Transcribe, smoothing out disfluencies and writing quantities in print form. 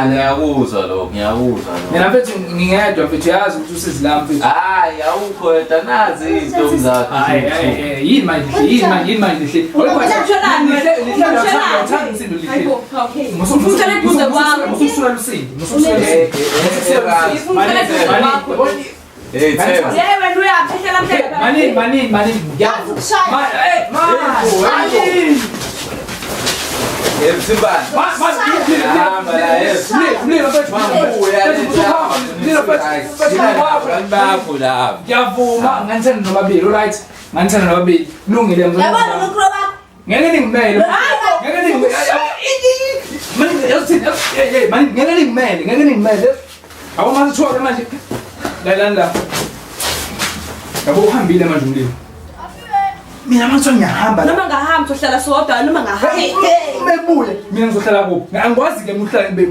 Ngiyakuzwa lokho, ngiyakuzwa lokho. Mina mfethu ngingedwa mfethu yazi ukuthi usizi lami mfethu. Hayi, awukho wedwa nazi izintombi zakho. Hayi, hayi, yini manje lihle, yini manje, yini manje lihle. Ungamshelani Lihle, wena? lihle, Ungamshelani? uyathanda umsindo lihle. Hayibo, okay. Ufuna eduze kwami. Musukusula umsindo, musukusula umsindo. Ufuna eduze kwakho. Hey, Themba. Yey wena uyaphehlela mhleka. Manini, manini, manini. Yazi ukushaya. Eh, mani. Hey, Msimbane. Mani, Hamba la, yes. mlilo mfethu. Buya Mlilo mfethu. Abantu bakho laba. Ngiyavuma, nganithanda nobabili, alright? Nganithanda nobabili. Kulungile Yabona mzalwane. umkhulu wakho. Ngeke ningimele. Ngeke ningimele. Manje yazi hey hey manje ngeke ningimele, ngeke ningimele. Abo manje kuthiwa ke manje lalani la. Yabo uhambile manje umlilo. Mina manje ngiyahamba la. Noma ngahamba sohlala sodwa noma ngahamba. Mebuye mina ngizohlala kuphi? Angikwazi ke ukuhlala ngibe